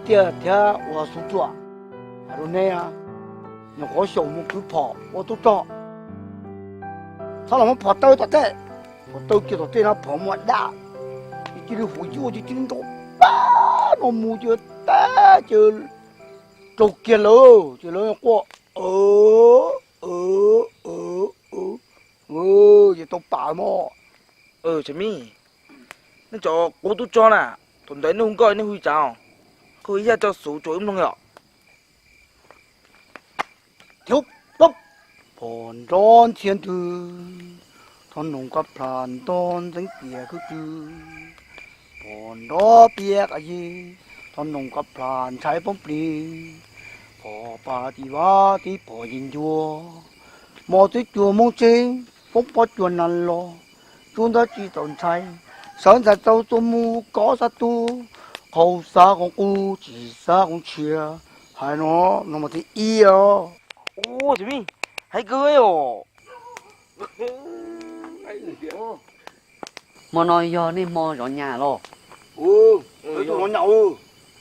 Tiaj thiab ua Xuv Tsuam, hais rau neb, nyuam qhuav xyaum mus kwv phom ua tub rog, txhob los muab phom taw tom tej. Phom taw kiag tom tej no phom muaj dab, ces cia li huam yuj ces cia li nrov pab no mus ces tag ces raug kiag lawm ces lawv quaj, ces tau pam mog. Txiv Mib, nej cov qub tub rog na, thaum ntawd nej hu nkauj nej hu li cas? Koj hu ib yam coj Xuv Tsuam wb mloog yom. Phom nrov ntxhiab ntws, thov noog kab plha ntog ntxeev tias khwb khwb. Phom nrov piab qas yig, thov noog kab plha ntshai poob plig. Phom pab tib vaj tib phom yeej ncua, mos txwv cuag Hmoob tsev, foob pob cuag nas los, tsuab ntab tsis txaus ntshai, sawv ntxhais tau tuaj mus kov xav tub, qhau xav qoom qub tsis xav qoom tshiab. Hais no, no mas thib ib os. Ua, Txiv Mib, hais kawg os. Hmo no yog nej hmo zov nyas los? Zov nyas.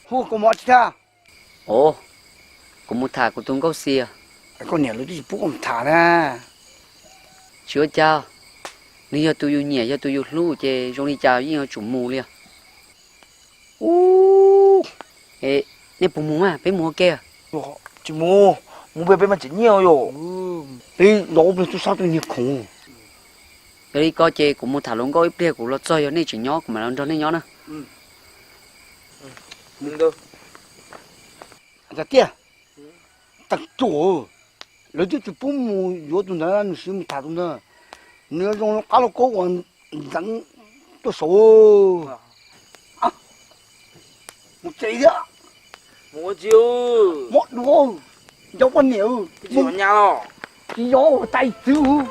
Hu koj mus ua tsi thiab? Os, kuv mus tham kuv tus nkauj xias. Koj niam lawv twb tsis pub koj mus tham na. Tsis ua cas, nws yog tus yus nyiam yog tus yus hlub ces zoo li cas yeej yuav tsum mus li. Es nej puas mus mas peb mus ua ke? Tsis mus, mus peb peb mas tseem nyiaj yom. Peb zov ua pliag tub sab tub niag khoom. Yog li ko ces kuv mus tham hluas nkauj ib pliag kuv los txog yog nej tseem nyob kuv mam los nrog nej nyob na. Tiaj, tag tsuas, lawv twb tsis pub mus yuav tus ntawd, nws siv mus tham tus ntawd, nws yuav zoo qab lauj kaub uas ntxeev tuaj saud. Mus tsev thiab. Mob dua, nco poj niam, tsis yog tais txwv.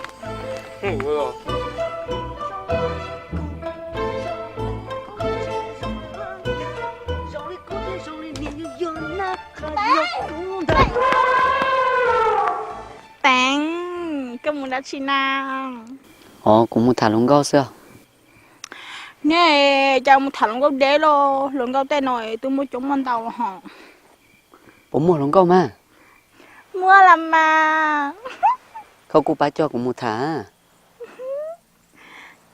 Teev, koj mus dab tsi na? Os, kuv mus tham hluas nkauj xwb. Nej cas mus tham hluas nkauj deb los, hluas nkauj tej no twb muaj coob muaj ntau los hos. Puas muaj hluas nkauj mas? Muaj los mas. Koj kuj pab coj kuv mus tham.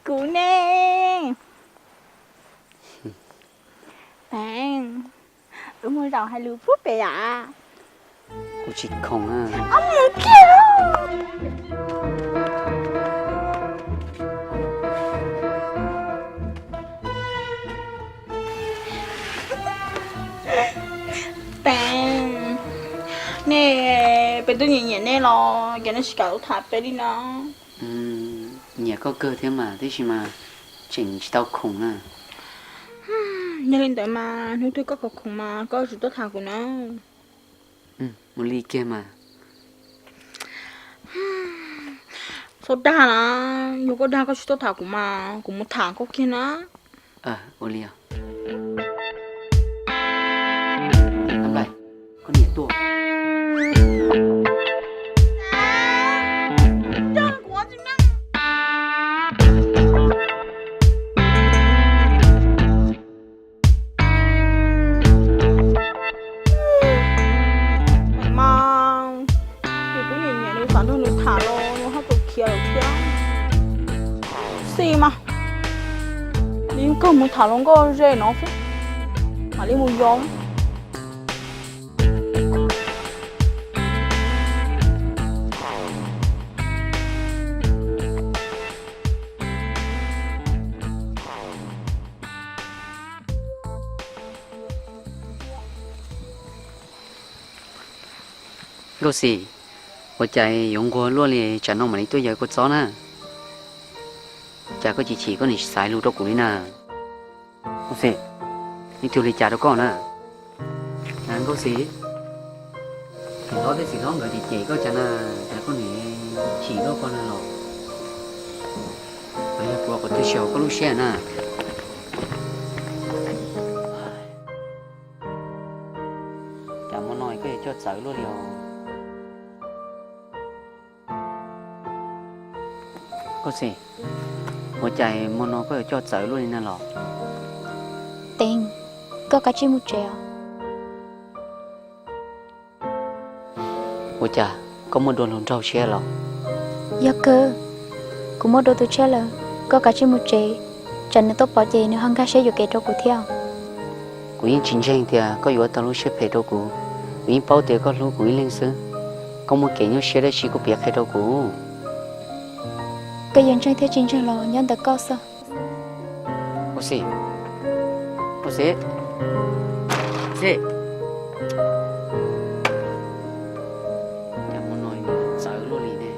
Kuv ne, Teev, wb mus zaum hais lus pub pem am. Kuv tsis khoom. Mus kiag. Teev, nej, peb twb nyiam nyiam nej los ces nej tsis kam tuaj tham peb li no. Nyiam koj kawg thiab mas, tiam sis mas tseem tsis tau khoom na. Yog li ntawd mas hnub twg koj khoom khoom mas koj tsis tuaj tham kuv na. Mus li kiag mas. Txhob dag na, yog koj dag koj tsis tuaj tham kuv mas kuv mus tham koj kiag na. Ua li os. Koj niam tuaj. Mas, ces twb nyiam nyiam nws xav nrog nws tham los nws haj tseem khiav lawm thiab. Xij mas, nws yeej kawg mus tham hluas nkauj ze no xwb, mam li mus yos. Nkauj Xis, ua cas yuav nquag luaj li, tsam no mam li tuaj yawg kua txob na. Cas koj chim chim koj nim tsis xav lus rau kuv li na? Nkauj Xis, ib tug li cas rau koj na? Nkauj Xis, txiv hlob thiab txiv hlob nkawd cem cem koj cas na, cas koj nim chim luaj koj na los? Yog kuv qhov twg xyaum koj lub siab na? Cas hmo no koj yuav coj txawv luaj li os? Nkauj Xis, ua cas hmo no koj yuav coj txawv luaj li na los? Teev, koj kav tsij mus tsev os. Cas koj muaj dua hluas nraug tshiab los? Yog kawg, kuv muaj dua tus tshiab lawm. Koj kav tsij mus tsev, tsam nws tuaj pom ces nws ho nkag siab yuam kev rau kuv thiab. Kuv yeej tsis ntseeg tias koj yuav tau lub siab phem rau kuv. Kuv yeej paub tias koj hlub kuv ib leeg xwb. Koj muaj kev nyuaj siab dab tsi koj piav qhia rau kuv. Koj yuav ntseeg thiab tsis ntseeg los nyob ntawm koj xwb. Ua si, ua si, ua si. Cas hmo no txawv luaj li ne,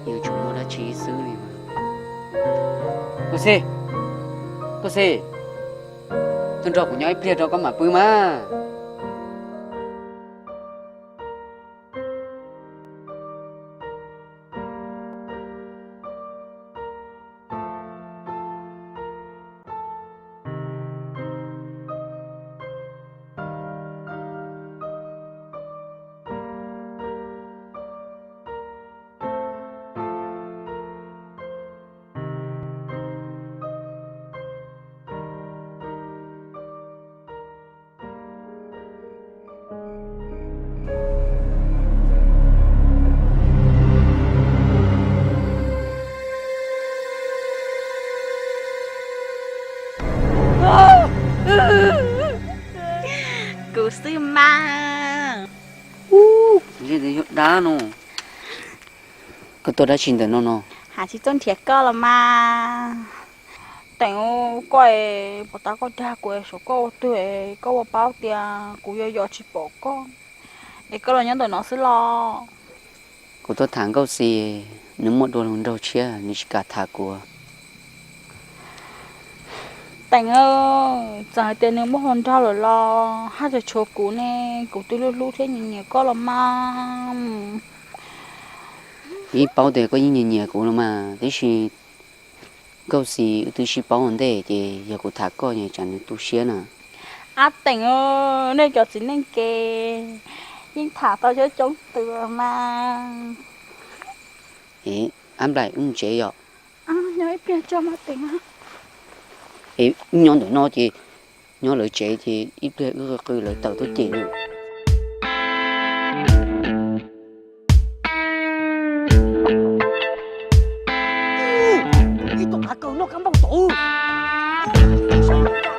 yuav tsum muaj dab tsi xwb li mas. Ua si, ua si, tuaj nrog kuv nyob ib pliag rau koj mam pw mas. Kuv xwb mas. Ub, yog dab no. Koj tuaj dab tsi ntawm no no? Hais tsis tuaj nrhiav koj los mas. Teem, koj es puas tab koj dag kuv es saum koj ua twg es koj ua paub tias kuv yuav yos tsis pom koj, es koj los nyob ntawm no xwb los? Kuv tuaj tham Nkauj Xis, nws muaj dua hluas nraug tshiab, nws tsis kam tham kuv. Teem, txawm hais tias nws muaj hluas nraug lawm los haj tseem tshuav kuv ne, kuv twb hlub hlub thiab nyiam nyiam koj los mas. Yeej paub tias koj yeej nyiam nyiam kuv los mas, tiam sis Nkauj Xis wb twb sib paub ua ntej ces yog kuv tham koj es tsam nws tu siab na. Ab Teem, nej cov txiv neej ces yeej tham tau coob coob tus mas. Es ab Nplaim, wb mus tsev yom? Nyob ib pliag tso mas Teem. Es wb nyob ntawm no ces nyob lawv tsev ces ib pliag wb qw qw lawv tawm tuaj cem lawm. Ib tug qav kaws noj kab npauj tod. Teem, Teem, nrad.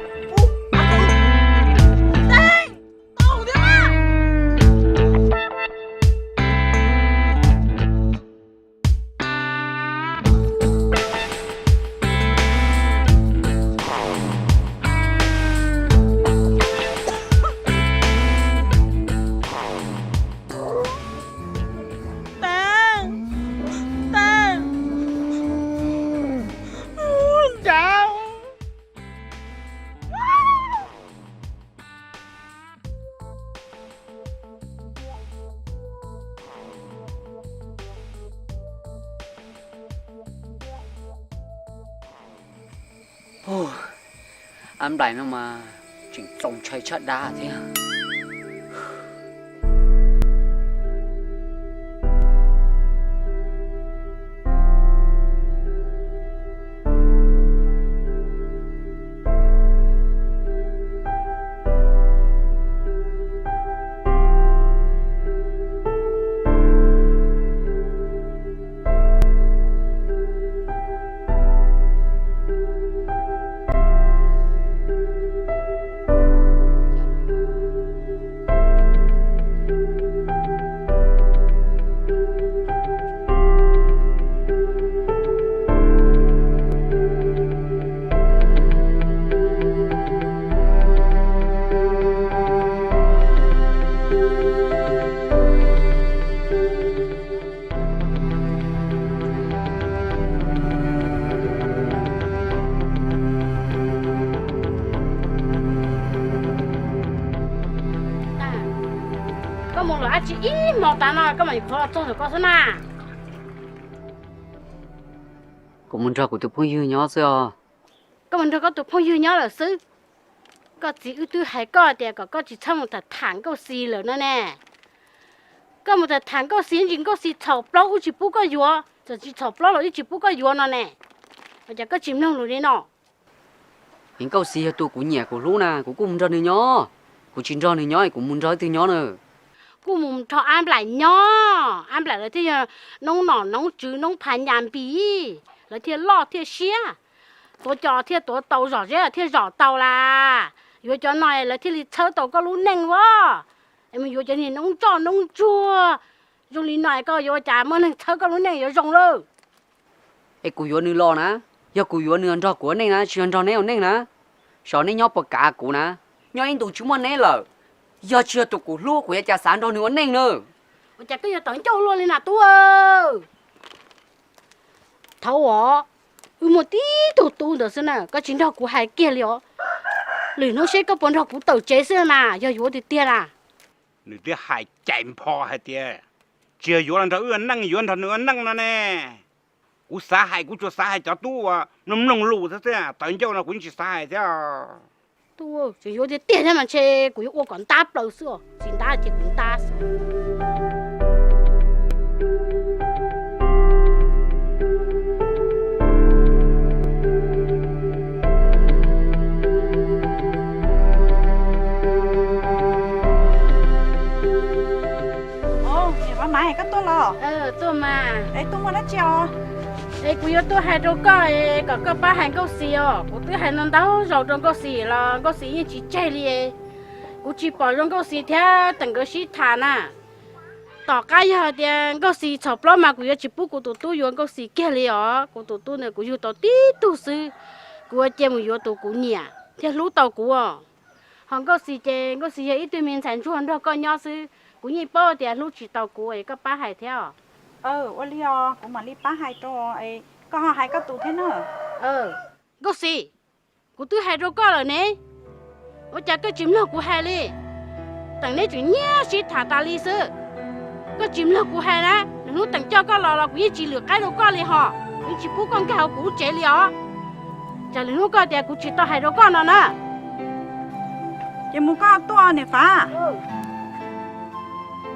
Ab Nplaim no mas tseem txaus ntshai tshaj dab thiab. Koj mus lawm dab tsi ib hmo tas no koj mam li qhuav los txog ntawm ko xwb na? Kuv mus nrog kuv tus phooj ywg nyob xwb os. Koj mus nrog koj tus phooj ywg nyob lawm xwb. Koj txiv wb twb hais koj tias kom koj tsis txhob mus tham tham Nkauj Xis lawm no ne. Koj mus tham tham Nkauj Xis ntsis Nkauj Xis txhaum plaub wb tsis pub koj yuav, txawm tsis txhaum plaub los wb tsis pub koj yuav no ne. Ua cas koj tsis mloog lus li no? Es Nkauj Xis yog tus kuv nyiam kuv hlub na, kuv kuj mus nrog nws nyob. Kuv tsis nrog nws nyob es kuv mus nrog leej twg nyob na? Kuj mus nrog Ab Nplaim nyob, Ab Nplaim lawv thiaj yog noob nom noob tswv noob phav nyas npis, lawv thiaj loj thiaj siab, tuav cos thiaj tuav tau, zom zeb thiaj zom tau las. Yuav cov no lawv thiaj li txhawb tau koj lub neej as. Es mus yuav cov niag noob ntsoj noob ntsuag zoo li no koj yuav ua cas muaj neeg txhawb koj lub neej yuav zoo lawm. Es kuv yuav nws los na, yog kuv yuav nws nrog kuv ua neej na, tsis yog nrog neb ua neej na. Xyov neb nyob puas kav kuv na, nyob ib ntus tsis muaj neb lawm. Yog tsis yog tus kuv hlub kuv yuav cas xav nrog nws ua neej na. Ua cas koj yuav tawv ncauj luaj li na tub? Thaum uas wb muaj tib tug tub ntawd xwb na, koj tsis nrog kuv hais kiag li os. Lwm hnub seb koj puas nrog kuv tawm tsev xwb mas, yog yuav tiag tiag na. Nws twb hais cais npho hais tias tsis yog yuav los nrog wb ua neej, yuav nrog nws ua neej no ne. Kuv xav hais, kuv tsuas xav hais cov tub uas mloog mloog lus xwb xwb, tawv ncauj no kuv yeej tsis xav hais thiab. Tub, tseem yuav tiag tiag thiab mas ntshe kuv yuav ua kom ntab plaws xwb os, tsis ntab ces kuv ntab xwb. Niam Maiv, koj tuaj los? Tuaj mas. Es tuaj muaj dab tsi os? Es kuv yuav tuaj hais rau koj kom koj pab hais Nkauj Xis os. Kuv twb hais ntau ntau zaus rau Nkauj Xis los Nkauj Xis yeej tsis tseg li. Kuv tsis pom zoo Nkauj Xis thiab Teem nkawd sib tham na. Tom qab yog tias Nkauj Xis txhom plaub mas kuv yuav tsis pub kuv tus tub yuav Nkauj Xis kiag li os. Kuv tus tub ntawd kuv yug tau tib tug xwb, kuv yuav cia mus yuav tus kuv nyiam thiaj hlub tau kuv os. Ho Nkauj Xis ces Nkauj Xis yog ib tug me ntxhais ntsuag nrog koj nyob xwb, kuv yeej paub tias hlub tsis tau kuv es koj pab hais thiab os. Ua li os, kuv mam li pab hais rau, koj ho hais koj tus thiab na. Nkauj Xis, kuv twb hais rau koj lawm ne, ua cas koj tsis mloog kuv hais li? Teem neb tseem nyiag sib tham tas li xwb. Koj tsis mloog kuv hais na, lwm hnub Teem coj koj los los kuv yeej tsis lwm qaib rau koj li hos, kuv yeej tsis pub koj nkag hauv kuv lub tsev li os. Tsam lwm hnub koj tias kuv tsis tau hais rau koj no na. Ces mus koj tuaj niam Fav.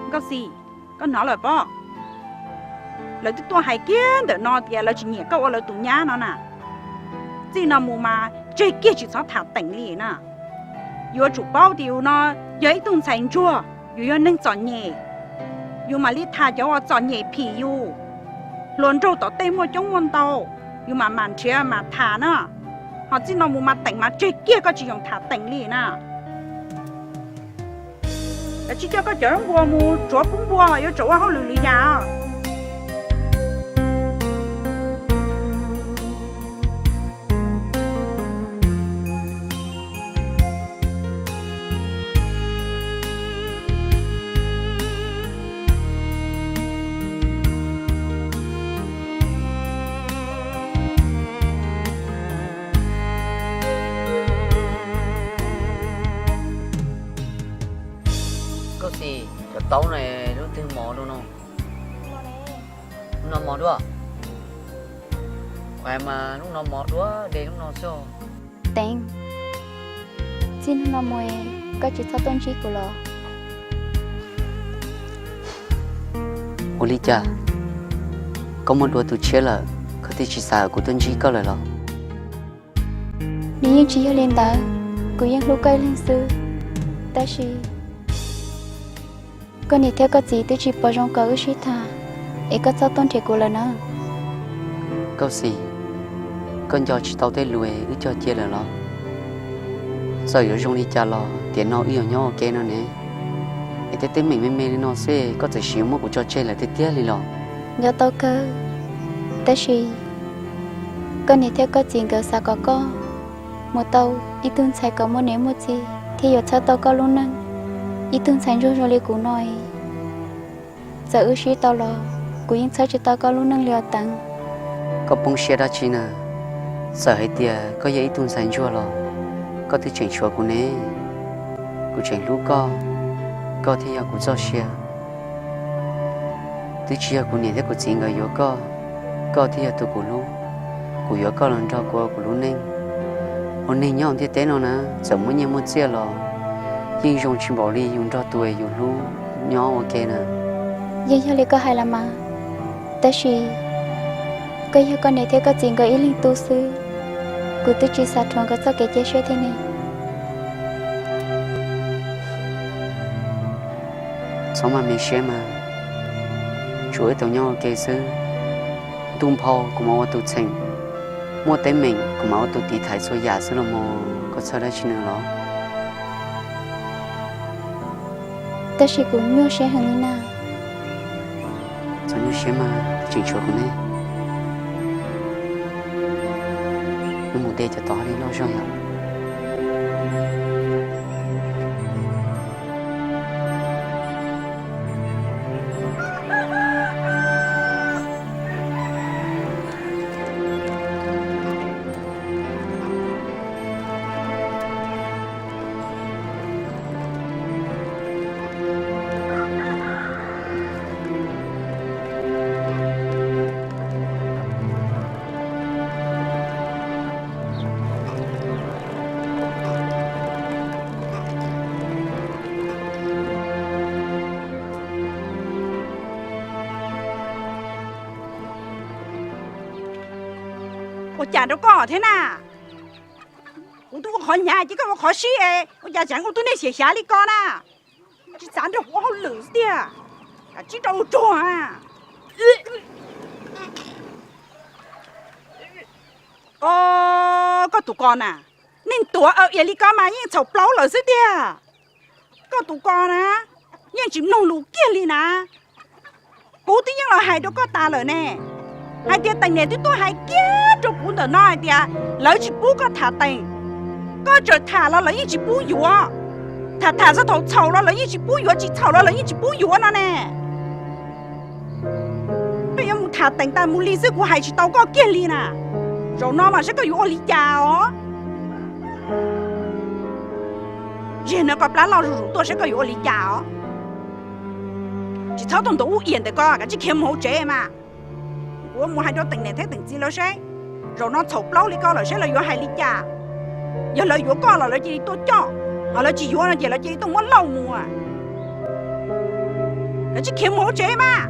Nkauj Xis, koj hnov lawm pob? Lawv twb tuaj hais kiag ntawm no tias lawv tsis nyiam koj ua lawv tus nyab no na. Txij no mus mas tseg kiag tsis txhob tham Teem li na. Yuav tsum paub tias yus no yog ib tug ntxhais ntsuag, yus yog neeg txom nyem. Yus mam li tham cov uas txom nyem phim yus. Hluas nraug tom tej muaj coob muaj ntau, yus mam mam nrhiav mam tham na. Ho txij no mus mas Teem mas tseg kiag, koj tsis yoom tham Teem li na. Kav tsij coj koj cov npua mus tsuav pub npua, yuav tsum ua hauj lwm li cas. Nkauj Xis, cov taub no lub twg mos dua no? Lub no mos dua. Qhuav mas lub no mos dua de lub no xwb. Teem, txij hnub no mus koj tsis txhob tuaj ntsib kuv los? Ua li cas? Koj muaj dua tus tshiab lawm, koj thiaj tsis xav kuv tuaj ntsib koj lawm los? Nws yeej tsis yog li ntawd, kuv yeej hlub koj ib leeg xwb. Tab sis koj niam thiab koj txiv twb tsis pom zoo kom wb sib tham, es koj txhob tuaj nrhiav kuv lawm na. Nkauj Xis, koj nco tsis tau tej lus wb cog cia lawm los? Txawm yuav zoo li cas los tiam no wb yuav nyob ua ke no ne, es tej teeb meem me me li no xwb koj txawm sim yuav muab kuv tso tseg lawm tiag tiag li los? Nco tau kawg, tab sis koj niam thiab koj txiv nkawd xav kom koj mus tau ib tug ntxhais kom muaj niam muaj txiv thiaj yuav txhawb tau koj lub neej. Ib tug ntxhais ntsuag zoo li kuv no, txawm wb sib tau los kuv yeej txhawb tsis tau koj lub neej li os Teem. Koj poob siab dab tsi na? Txawm hais tias koj yog ib tug ntxhais ntsuag los koj twb tseem tshuav kuv ne. Kuv tseem hlub koj, koj thiaj yog kuv txoj sia. Twb tsis yog kuv niam thiab kuv txiv nkawd yuav koj, koj thiaj yog tus kuv hlub. Kuv yuav koj los nrog kuv ua kuv lub neej. Ua neeg nyob ntiaj teb no na, txawm muaj nyiaj muaj txiaj los yeej zoo tsis npaum li yus nrog tus yus hlub nyob ua ke na. Yeej yog li koj hais los mas, tab sis koj yog koj niam thiab koj txiv nkawd ib leeg tub xwb, kuv twb tsis xav rhuav nkawd txoj kev cia siab thiab ne. Txhob maj me siab mas, tsuas wb tau nyob ua ke xwb. Ntuj nphau kuv mam ua tus txheem, muaj teeb meem kuv mam ua tus tiv thaiv txhua yam xwb los mas, koj txhawj dab tsi nws los? Tab sis kuv nyuaj siab heev li na. Txhob nyuaj siab mas, tseem tshuav kuv ne. Wb mus de cov tod li loj zog yom. Ua cas rau koj thiab na? Kuv twb ua qhov hnyav ces koj ua qhov sib es ua cas tseem ua tug neeg xyem xyav li ko na? Tsis xav nrog kuv ua hauj lwm xwb tiag, kav tsij rau lug tsuag. Os, koj tus ko na, neeg tuav aw ias li ko mas yeej txhaum plaub lawm xwb tiag. Koj tus ko na, yeej tsis mloog lus kiag li na. Kuv twb yeej los hais rau koj tas lawm ne, hais tias Teem niam twb tuaj hais kiag rau kuv ntawm no hais tias lawv tsis pub koj tham Teem. Koj txawm tham los lawv yeej tsis pub yuav. Tham tham txog thaum txhaum los lawv yeej tsis pub yuav, tsis txhaum los lawv yeej tsis pub yuav no ne. Koj yuav mus tham Teem tas mus li xwb, kuv hais tsis tau koj kiag li na. Zaum no mas saib koj yuav ua li cas os. Ziag no koj plab loj zuj zus tuaj saib koj yuav ua li cas os. Tsis txhob tuaj ntaus ub iam ntawm ko, kav tsij khiav mus hauv tsev mas. Kuv mus hais rau Teem niam thiab Teem txiv lawv saib, zaum no txhaum plaub li ko lawm saib lawv yuav hais li cas. Yog lawv yuav koj los lawv cia li tuaj coj, ho lawv tsis yuav no ces lawv cia li tuaj muab lauj mus. Kav tsij khiav mus hauv tsev mas,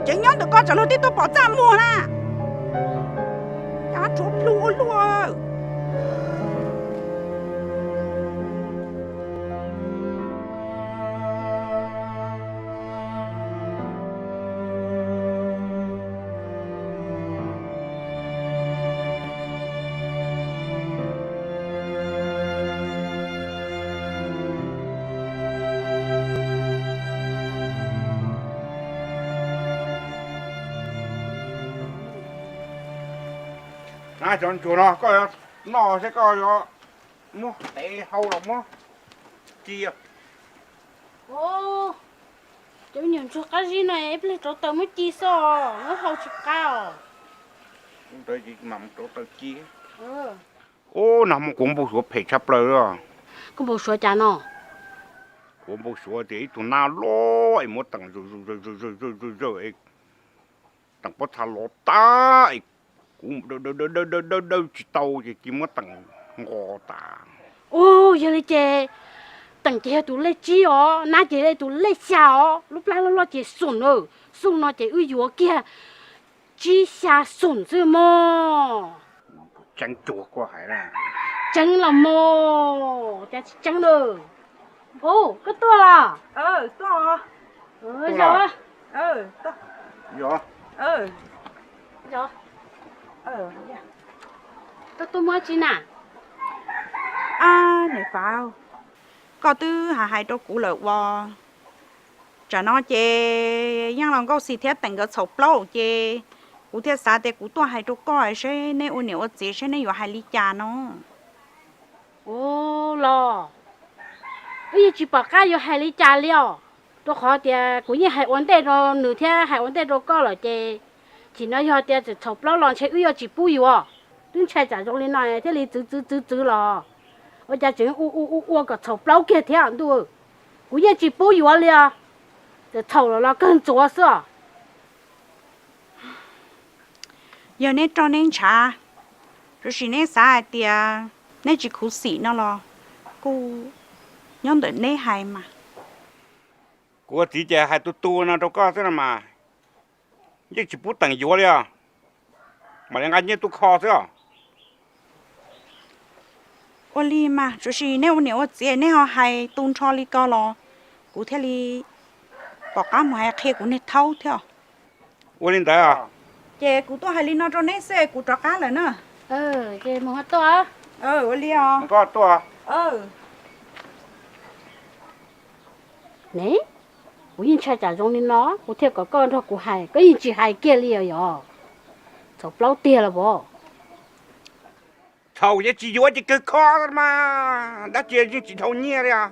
tseem nyob ntawm ko tsam luag tej tuaj pom txaj muag na. Cas rhuav plhu ua luaj. Cov ntsuag no koj noj seb koj yuav muab tev hau los muab ci. Cov me nyuam ntsuag qab zib no ib pliag rauv taws muab ci xwb os, muab hau tsis qab os. Ub, no muaj kuv npau suav phem tshaj plaws li. Koj npau suav cas no? Kuv npau suav tias ib tug nab loj es muab teem zawm zawm zawm zawm zawm zawm zawm es teem pob txha los tag es kuv dawb dawb dawb dawb tsis tau ces cia muab teem nqos tas. Ub, yog li ces teem ces yog tus lej tsib os, nab ces yog tus lej xya os, lub plab loj loj ces xoom na, xoom no ces wb yuav kiag tsib xya xoom xwb mog. Tseeb cuag koj hais. Tseeb los mog, cas tsis tseeb na. Ub, koj tuaj los? Koj tuaj muab tsi na? Niam Fav, koj twb hais hais rau kuv lawm uas tsam no ces yeej los Nkauj Xis thiab Teem nkawd txhaum plaub ces kuv thiaj xav tias kuv tuaj hais rau koj seb neb ua niam ua txiv seb neb yuav hais li cas no. Ub los, wb yeej tsis pom qab yuav hais li cas li os, rau qhov tias kuv yeej hais ua ntej rau nws thiab hais ua ntej rau koj lawm ces, chim no yog tias txawm txhaum plaub los ntshe wb yuav tsis pub yuav. Twb ntshai tsam zoo li no thiaj li txwv txwv txwv txwv los, ua cas tseem ua ua ua ua kom txhaum plaub kiag thiab ntuj. Kuv yeej tsis pub yuav li os, txawm txhaum los los kawg ntxuav xwb os. Yog neb roj neb ntshav, tab sis neb xav hais tias neb tsis khuv xim no los kuj nyob ntawm neb hais mas. Kuv ua txiv ces hais tu tu no rau koj xwb no mas, yeej tsis pub Teem yuav li os, mam li nqa nyiaj tuaj kho xwb os. Ua li mas, tab sis neb ua niam ua txiv neb ho hais tu nrho li ko los kuv thiaj li Pom qab mus hais qhia kuv niag thaub thiab. Ua li ntawd. Ces kuv tuaj hais li no rau neb xwb, kuv rov qab lawm na. Ces mus ho tuaj. Ua li os. Ne, kuv yeej ntshai tsam zoo li no, kuv thiaj kom koj nrog kuv hais, koj yeej tsis hais kiag li os yog. Txhaum plaub tiag los pov. Txhaum ces tsis yuav ces kawg kho mas, dab tsi yeej tsis dhau nyiaj li os.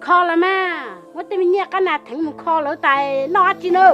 Kho los mas, muab tej me nyiaj qab nas theev mus kho lawv tais noj dab tsi na.